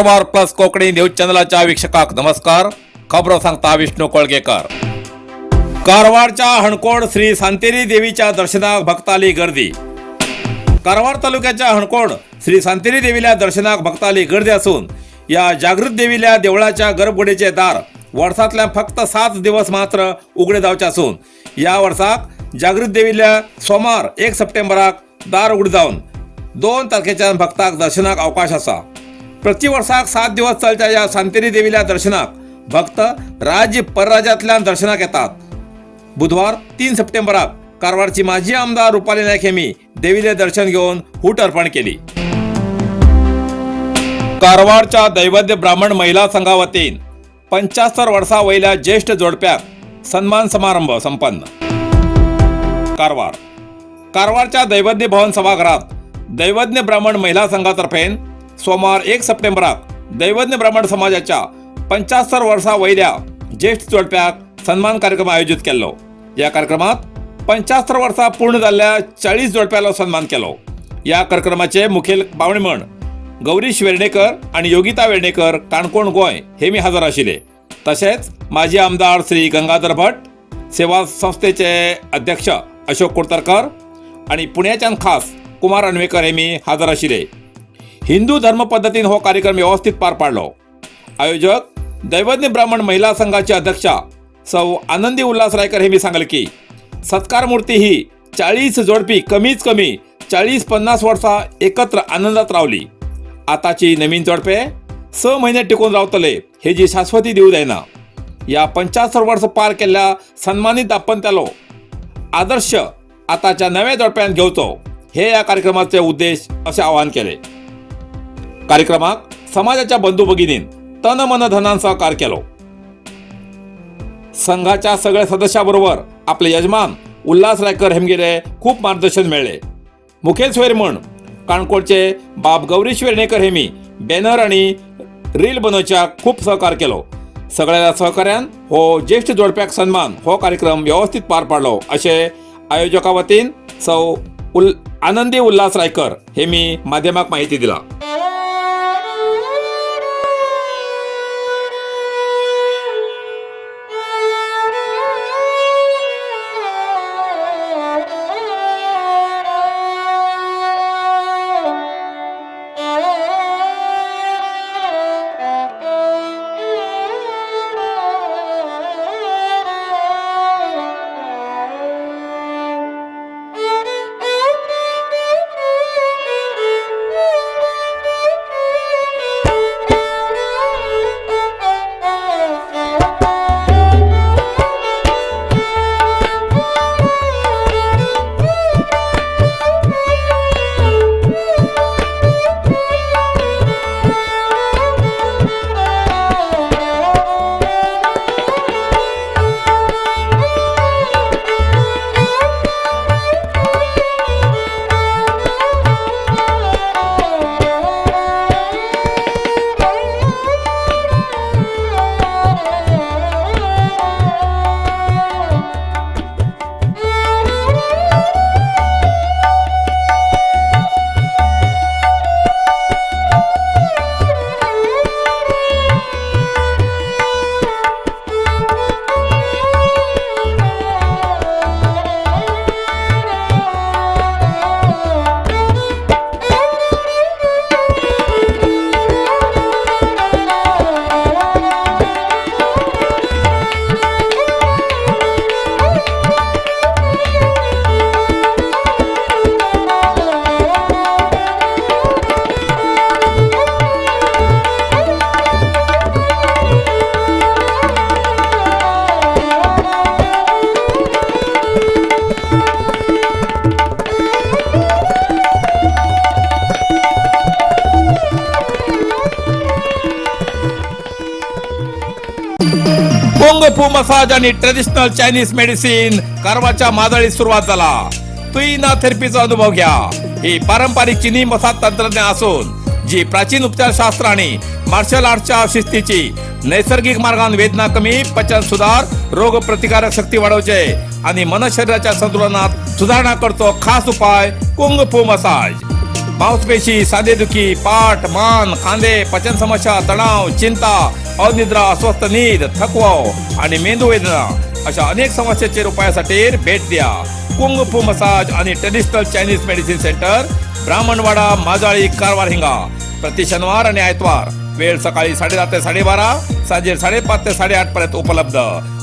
Karwar plus Konkani news चॅनलाच्या वीक्षकाक नमस्कार. खबरो सांगता विष्णू कोळगेकर. कारवारच्या हणकोण श्री सांतेरी देवीच्या दर्शनाक भक्ताली गर्दी. कारवार तालुक्याच्या हणकोण श्री सांतेरी देवील्या दर्शनाक भक्ताली गर्दी असून या जागृत देवील्या देवळाच्या गर्भगुडीचे दार वर्सांतल्यान फक्त 7 दिवस मात्र उघडे जावचे असून या वर्साक जागृत देवील्या सोमार 1 सप्टेंबराक दार उघडे जावन 2 तारखेच्यान भक्ताक दर्शनाक अवकाश आसा. प्रतिवर्साक 7 दिवस चलच्या या सांतेरी देवील्या दर्शनाक भक्त राज्य परराज्यांतल्यान दर्शनाक येतात. बुधवार 3 सप्टेंबराक कारवारची माजी आमदार रुपाली नायक हेमी देवीले दर्शन घेऊन हूट अर्पण केली. कारवारच्या दैवज्ञ ब्राह्मण महिला संघावतीन 75 वर्सां वयल्या ज्येष्ठ जोडप्याक सन्मान समारंभ संपन्न. कारवार कारवारच्या दैवज्ञ भवन सभाघरात दैवज्ञ ब्राह्मण महिला संघातर्फे सोमवार 1 सप्टेंबराक दैवज्ञ ब्राह्मण समाजाच्या 75 वर्सां वयल्या ज्येष्ठ जोडप्याक सन्मान कार्यक्रम आयोजित केल्लो. या कार्यक्रमात 75 वर्सां पूर्ण जाल्ल्या 40 जोडप्यालो सन्मान केलो. या कार्यक्रमाचे मुखेल पावणे म्हण गौरीश वेर्णेकर आणि योगिता वेर्णेकर, काणकोण गोंय हे मी हजर आशिल्ले. तशेंच माजी आमदार श्री गंगाधर भट, सेवा संस्थेचे अध्यक्ष अशोक कुडतरकर आणि पुण्याच्यान खास कुमार अणवेकर हे मी हजर आशिल्ले. हिंदू धर्म पद्धतीन हो कार्यक्रम व्यवस्थित पार पाडलो. आयोजक दैवज्ञ ब्राह्मण महिला संघाची अध्यक्षा सौ आनंदी उल्हास रायकर हे मी सांगले की सत्कार मूर्ती ही 40 जोडपी कमीच कमी 40-50 वर्सां एकत्र आनंदात रावली. आताची नवीन जोडपे 6 महिने टिकून रावतले हे जी शाश्वती दिवं जायना. या 75 वर्स पार केल्ल्या सन्मानीत दाम्पत्यालो आदर्श आताच्या नव्या जोडप्यान घेवचो हे या कार्यक्रमाचे उद्देश असे आवाहन केले. कार्यक्रमाक समाजाच्या बंधू भगिनीन तन मन धनान सहकार केलो. संघाच्या सगळ्या सदस्याबरोबर आपले यजमान उल्हास रायकर हेमगिरे खूप मार्गदर्शन मेळ्ळे. मुखेल सोयर म्हण काणकोणचे बाब गौरीश वेर्णेकर हेमी बॅनर आणि रील बनवच्याक खूप सहकार केलो. सगळ्या सहकार्यान हो ज्येष्ठ जोडप्याक सन्मान हो कार्यक्रम व्यवस्थित पार पाडलो अशें आयोजका वतीन सौ उल आनंदी उल्हास रायकर हे मी माध्यमाक माहिती दिला. कुंग फू मसाज आणि ट्रेडिशनल चायनीज मेडिसिन कारवारच्या मादळीत सुरुवात झाला. तुईना थेरपीचा अनुभव घ्या. ही पारंपरिक चिनी मसाज तंत्रज्ञान असून जी प्राचीन उपचारशास्त्र आणि मार्शल आर्टच्या शिस्तीची नैसर्गिक मार्गान वेदना कमी, पचन सुधार, रोग प्रतिकारक शक्ती वाढवचे आणि मन शरीराच्या संतुलनात सुधारणा करतो खास उपाय कुंग फू मसाज. मांसपेशी, सांधेदुखी, पाठ, मान, खांदे, पचन समस्या, तणाव, चिंता, अनिद्रा, अस्वस्थ नीद, थकवो आणि मेंदू वेदना अशा अनेक समस्येचेर उपायासाठी भेट द्या कुंग फू मसाज आणि traditional Chinese medicine centre, Brahmanwada, Majali, Karwar हिंगा. प्रति शनिवार आणि आयतवार, वेळ सकाळी 10:30 ते 12:30, सांजे 5:30 ते 8:30 पर्यंत उपलब्ध.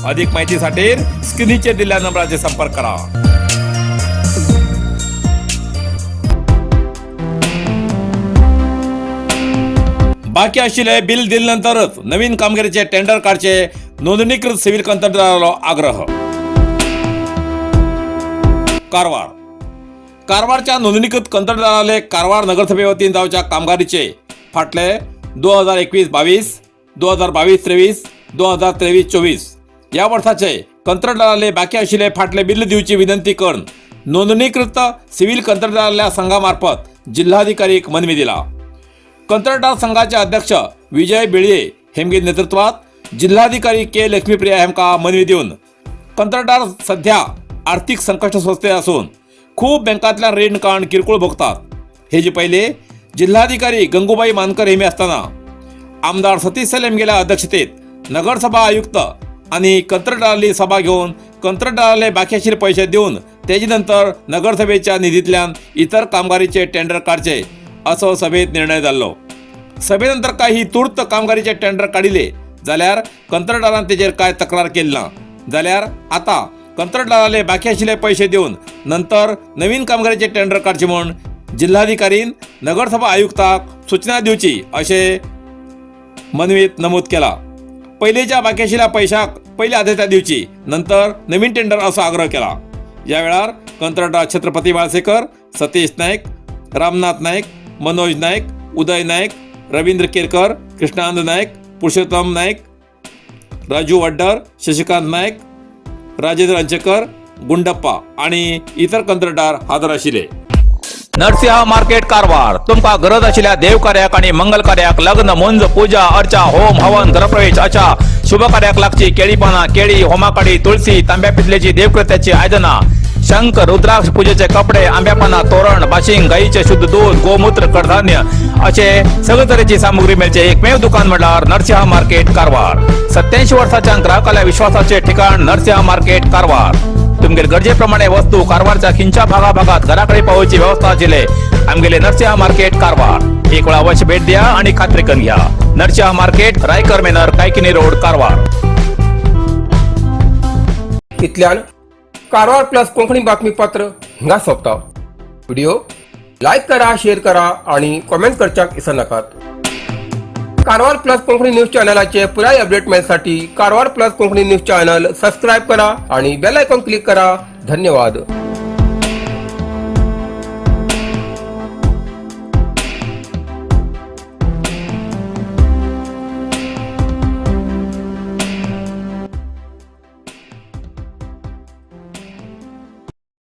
अधिक माहितीसाठी स्क्रीनचेर दिलेल्या नंबराचे संपर्क करा. बाकी आशिल्ले बिल दिल्यानंतरच नवीन कामगिरीचे टेंडर काडचे, नोंदणीकृत सिव्हिल कंत्राटदारालो आग्रह. कारवार. कारवारच्या नोंदणीकृत कंत्राटदाराले कारवार नगरसभेवतीन जावच्या कामगारीचे फाटले 2021-22, 2022-23, 2023-24 या वर्साचे कंत्राटदाराले बाकी आशिल्ले फाटले बिल दिवची विनंती करून नोंदणीकृत सिव्हिल कंत्राटदाराल्या संघामार्फत जिल्हाधिकारीक मनवी दिला. कंत्राटदार संघाचे अध्यक्ष विजय बिळये हेमगे नेतृत्वात जिल्हाधिकारी के लक्ष्मीप्रिया हेमका मनवी दिवन कंत्राटदार सध्या आर्थिक संकश्ट सोंसते असून खूप बँकांतल्या रीण काण किरकोळ भोगतात. हे जे पहिले जिल्हाधिकारी गंगूबाई मानकर हेमी असताना आमदार सतीश सलेम गेल्या अध्यक्षतेत नगरसभा आयुक्त आणि कंत्राटदाराली सभा घेऊन कंत्राटदाराले बाकी आशिल्ले पैसे दिवन तेजे नंतर नगरसभेच्या निधींतल्यान इतर कामगारीचे टेंडर काडचे असो सभेत निर्णय जाल्लो. सभेनंतर काही तूर्त कामगारीचे टेंडर काडिले जाल्यार कंत्राटदारान तेजेर काय तक्रार केली ना. जाल्यार आता कंत्राटदाराले बाकी आशिल्ले पैसे दिवन नंतर नवीन कामगारीचे टेंडर काडचे म्हूण जिल्हाधिकारीन नगरसभा आयुक्ताक सूचना दिवची अशें मनवीत नमूद केला. पयलीच्या बाकी आशिल्ल्या पैशाक पयली आद्यता दिवची, नंतर नवीन टेंडर असो आग्रह केला. या वेळार कंत्राटदार छत्रपती बाळसेकर, सतीश नाईक, रामनाथ नाईक, मनोज नाईक, उदय नाईक, रवींद्र केरकर, कृष्णानंद नाईक, पुरुषोत्तम नाईक, राजू वड्डर, शशिकांत नाईक, राजेंद्र अंचेकर, गुंडप्पा आणि इतर कंत्राटदार हजर आशिल्ले. नरसिंहा मार्केट कारवार. तुमका गरज आशिल्ल्या देवकार्याक आणि मंगल कार्याक, लग्न, मुंज, पूजा अर्चा, होम हवन, घरप्रवेश अशा शुभ कार्याक लागची केळी पाना, केळी, होमाकाडी, तुळशी, तांब्या पितलेची देवकृत्याची आयदना, शंख, रुद्राक्ष, पूजेचे कपडे, आंब्यापाना तोरण, बाशिंग, गाईचे शुद्ध दूध, गोमूत्र, कडधान्य असे सगळे तरेची सामुग्री मेळचे एकमेव दुकान म्हटल्यार नरसिंहा मार्केट कारवार. 87 वर्साच्या ग्राहकाल्या विश्वासाचे ठिकाण नरसिंहा मार्केट कारवार. तुमगेले गरजेप्रमाणे वस्तू कारवारच्या खिंच्या भागा भागात घराकडे पावोवची व्यवस्था आशिल्ले आमगेले नरसिंहा मार्केट कारवार. एक वेळा अवश्य भेट द्या आणि खात्री करून घ्या. Narasimha market, Raikar manor, Kaikini road, Karwar. इतल्यान कारवार प्लस कोंकणी बातमीपत्र हिंगा सोंपता. व्हिडिओ लायक करा, शेअर करा आणि कॉमेंट करच्याक विसरनाकात. कारवार प्लस कोंकणी न्यूज चॅनलाचे पुराय अपडेट मेळसाठी Karwar plus Konkani news channel subscribe करा आणि बेल आयकॉन क्लिक करा. धन्यवाद.